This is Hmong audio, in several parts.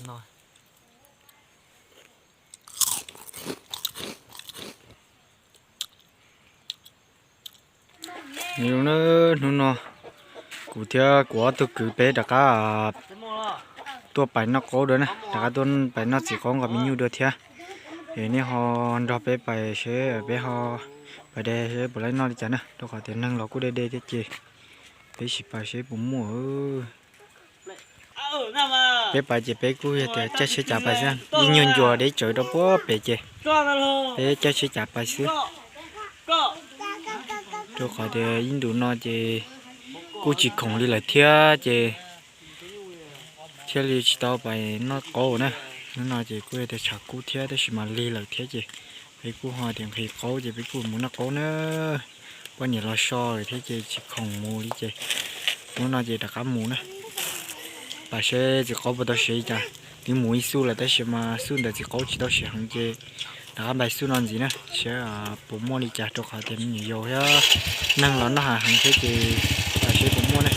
no. Zoo na, hnub no kuv thiab kuv ob tug kwv peb rov qab tuaj pais noj qaub dua na, rov qab tuaj pais noj txiv qaub nqa me nyuj dua thiab. Es nej ho nrog peb pais seb peb ho pais de seb puas laib noj li cas na, rau qhov tias neeg los kuj de de thiab ces peb sim pais seb puas muaj. Peb pais ces peb kuj yog tias caij tsheb cav pais xwb, ib nyuag ncua deb tsawv rau puag pem ces peb caij tsheb cav pais xwb. Rau qhov tias ib ntus no ces kuj tsis khoom li lawm thiab ces thiaj li tsis tau pais noj qaub na. Hnub no ces kuj yog tias tshav kub thiab tab sis mas lig lawm thiab ces peb kuj ho tias nqhis qaub ces peb kuj mus noj qaub na. Poj niam los so lawm thiab ces tsis khoom mus li ces hnub no ces rov qab mus na. Pais seb txiv qaub puas tau siav li cas. Twb mus ib xub lawm tab sis mas xub ntawd txiv qaub tsis tau siav heev ces rov qab pais xub no ntxiv na, seb puas muaj li cas rau qhov tias me nyuam yaus thiab neeg los noj hav heev thiab ces pais seb puas muaj na.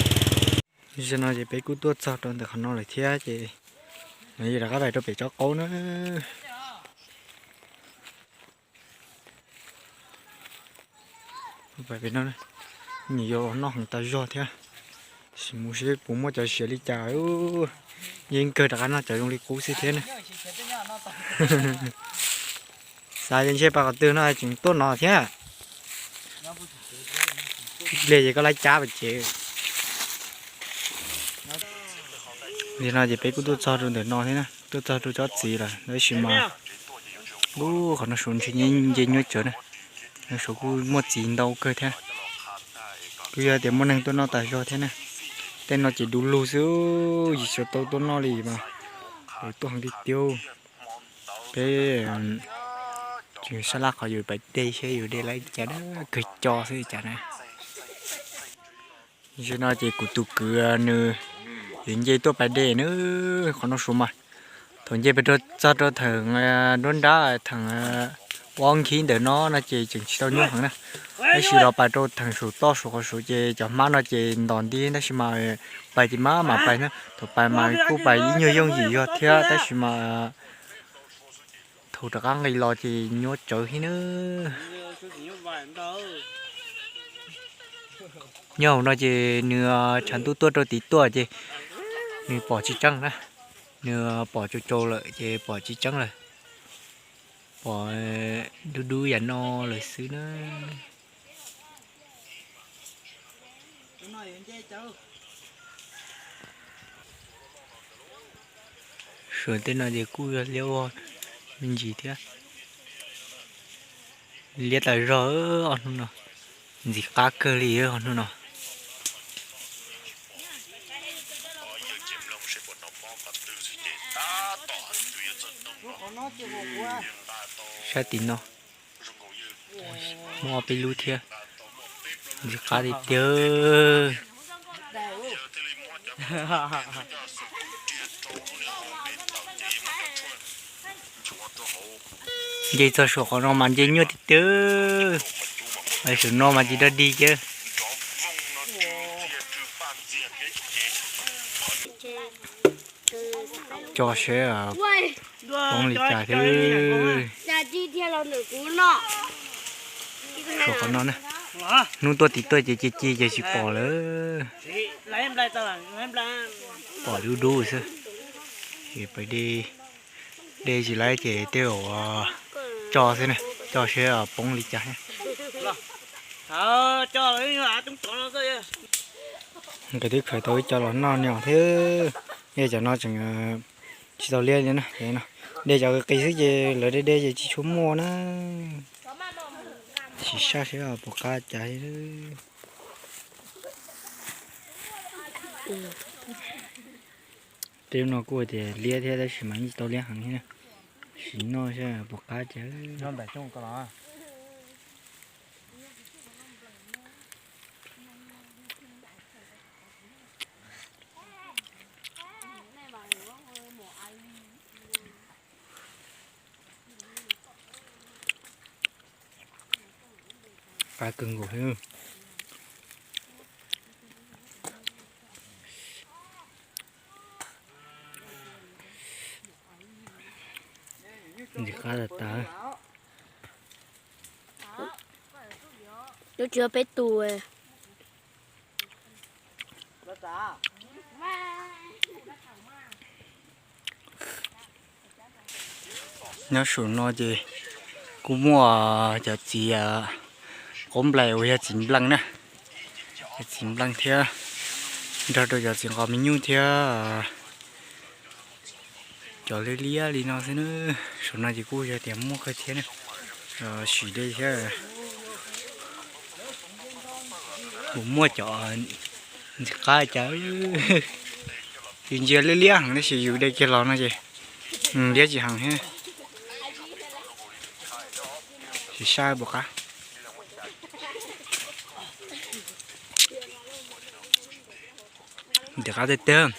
Zaum no ces peb kuj tuaj txog rau ntawm qhov no lawm thiab ces rov qab pais rau pem tsob qaub na. Pais pem no, me nyuam yaus los noj heev tas zog thiab. Sim mus seb puas muaj cov siav li cas. Yeej kawg rov qab noj cov zoo li qub xwb thiab na. Xav tias ntshe pais qhov twg no tseem tuaj no thiab. Ib pliag ces koj laib cab pais ces. Li no ces peb kuj tuaj txog rau ntawm no thiab na, tuaj txog rau tsob txiv lawm tab sis mas ub qhov no suav ntshe nce nyuaj tsawv na. No suav kuj muaj txiv ntau kawg thiab. Kuj yog tias muaj neeg tuaj noj tas zog thiab na. Tej no ces du lug xwb, yim xyov tau tuaj noj li mas tuaj heev tiag tiag. Peb tseem sab laj qhov yus pais de seb yus de laib li cas na, kawg co xwb li cas na. Zaum no ces kuv tus kwv nws yuav nce tuaj pais de na, qhov no suav mas thaum nce pais rau txog rau theem nruab nrab theem ua nkhib ntawm no no ces tseem tsis tau nyuaj heev na. Tab sis los pais rau theem saum toj suav qhov suav ces cov hmab no ces ntos nti tab sis mas pais ces maj mam pais na, thaum pais mas kuj pais ib nyuag yooj yim yog thiab tab sis mas thaum rov qab nqis los ces nyuaj tsawv thiab na. Nyob hauv no ces nws tshav ntuj tuaj rau tid tuaj ces nws pom tsis tseeb na. Nws pom tsau tsau lawm ces pom tsis tseeb lawm. Pom dub dub yam no lawm xwb na. Suav tej no ces kuj yog liab ua me ntsis thiab. Liab tas zog os hnub no, ntxim qab kawg li os hnub no. Sab tim no muaj ob peb lub thiab, ntxim qab tiag tiag. Nce txog saum qhov no mas nce nyuaj tiag tiag. Saum no mas tsis dog dig thiab. Tso seb poob li cas thiab. Saum qhov no na, hnub tuaj tim tuaj ces ci ci ces tsis pom lawm. Pom dub dub xwb. Ces pais de, de tsis laib ces tej zaum tso xwb na, tso seb poob li cas thiab. Nkawd twb khaws tau ib co los noj nyob thiab. Yog cov no tseem tsis tau liab li na. De cov qis xwb ces lawv de de ces tsis tshua muaj na. Sim saib seb puas qab cas. Tej lub no kuj tias liab thiab tab sis mas yeej tsis tau liab heev thiab. Sim noj seb puas qab cas. Qab kawg nkaus thiab. Ntxim qab tas tas. Nyob tsis yog peb tus. Nyob saum no ces kuj muaj cov txiv qaub nplaim uas yog txiv nplees na, txiv nplees thiab nrog rau cov txiv nqos me nyuj thiab cov liab liab li no xwb na. Saum no ces kuj yog tias muaj kawg thiab na, sim dej thiab. Kuj muaj cov ntxim qab cas, ntsia liab liab heev tab sis yus de kiag los no ces liab tsis heev thiab. Tsis saib puas qab. Ntxim qab tiag tiag.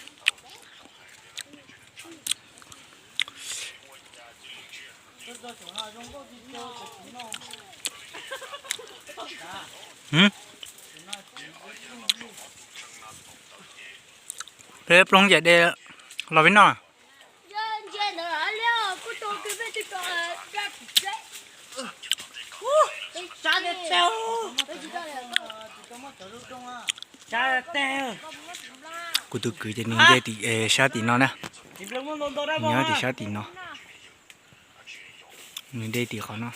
Peb ploog ces de los peb noj. Kuv tus kwv ces nws nce tim sab tim no na, nyob tim sab tim no, nws de tim qhov no,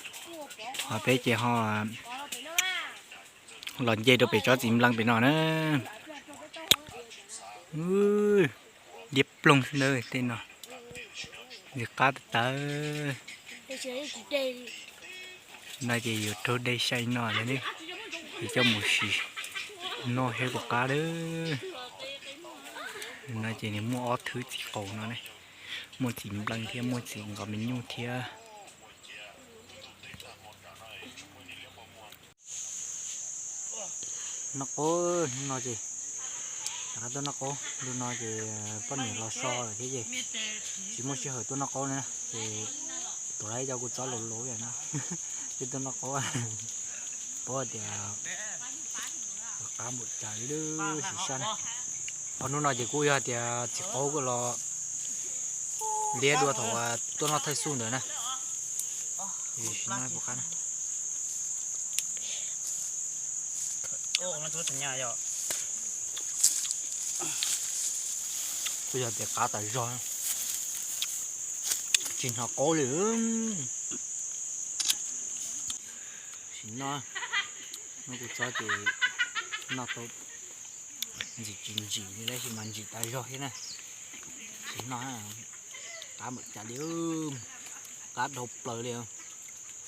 ho peb ces ho los nce rau pem tsob txiv nplees pem no na. Liab ploog ntawd tej no, ntxim qab tas tas. No ces yuav raug dej sai no lawm ne, es coj mus sim noj thiab puas qab lawm. No ces nws muaj ob thwb txiv qaub no ne, muaj txiv nplees thiab muaj txiv nqos me nyuj thiab. Noj qaub, hnub no ces rov qab tuaj noj qaub, ntu no ces poj niam los so lawm thiab ces tsis muaj sij hawm tuaj noj qaub na ces tuav lawv cov kua txob laus laus no ces tuaj noj qaub, paub tias qab npaum cas li lub sim sab na. Ho hnub no ces kuj yog tias txiv qaub kuj los liab dua thaum tuaj noj thawj xu ntawd na. Sim no puas qab na. Kuj yog tias qab tas zog, tsis hnov qaub li. Sim no, no kuv txob ces noj tau ntsim tsis ntsim li tab sis mas ntsim tas zog thiab na. Sim no, qab npaum cas li, qab dhau plaws li.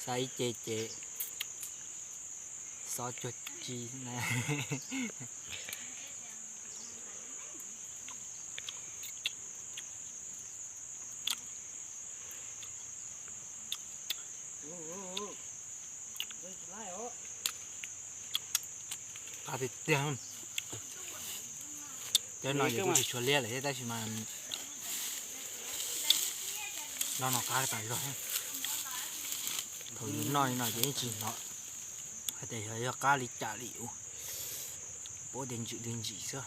Xa ib ce ces xob cuag ci na. Qab tiag tiag. Cov no ces kuj tsis tshua liab lawm thiab tab sis mas no no qab tas zog. Thaum yus noj li no ces yeej tsis hnov hais tias yog qab li cas li, paub tias ntsim li ntsim xwb.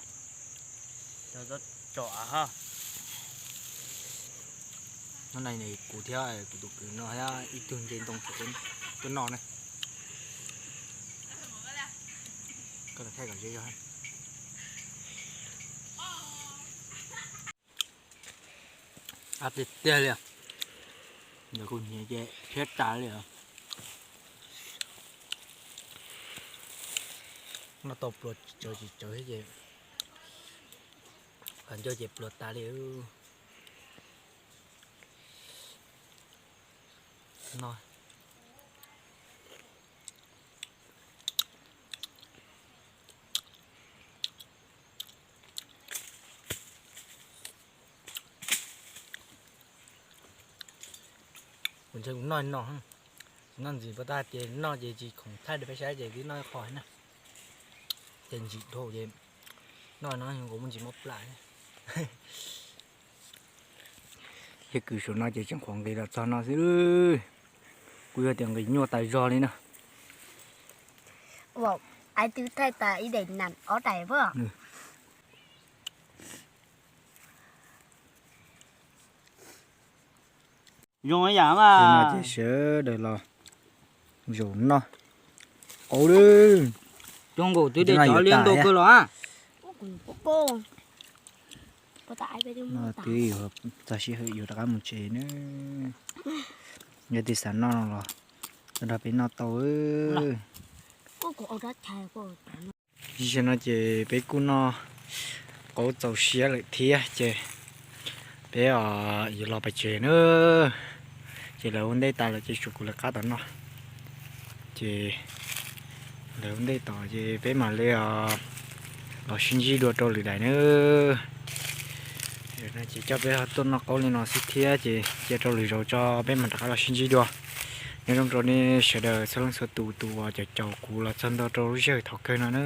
Hnub no kuv thiab kuv tus kwv no thiab ib tug nce ntoo tuaj noj na. Koj thaij kom ze zog. Qab tiag tiag li. Ntawm kuv hniav ces thiab tas li. Noj tau pluas tsis tsawv tsis tsawv thiab ces qhov ncauj ces pluas tas li. No. Kuv ntshe kuv noj no, noj ntxiv pas tas ces noj ces tsis khoom thaij rau peb saib ces twb noj ib qho na. Ces ntsim dhau ces noj no kuv muaj ntsis mob plab. Yog kwv saum no ces tseem qhuav nqis los txog no xwb. Kuj yog tias nqis nyuaj tas zog li na. Ai twb thaij tas ib daim nam ob daim puas. Zoo yam mas. Ces sawv daws los zaum noj qauv lawm. Cov nkaum twb de cov liab ntau kawg los. Twb yuav txog sij hawm yuav rov qab mus tsev na. Yog tig xav noj no los nrog peb noj tau. Tam sim no ces peb kuj noj qauv txaus siab lawm thiab ces peb yuav los pais tsev na. Ces lawv ua ntej tas lawm ces tshuav kuv lawv qab tom no. Ces lawv ua ntej tom ces peb mam li los sib ntsib dua rau lwm daim na. Ces coj peb tuaj noj qauv li no xwb thiab ces cia rau lwm zaus tso peb mam rov qab los sib ntsib dua. Nyob zoo rau nej sawv daws txhua leej txhua tus tus uas caum caum kuv los txog ntua rau lub sij hawm thaum kawg no na.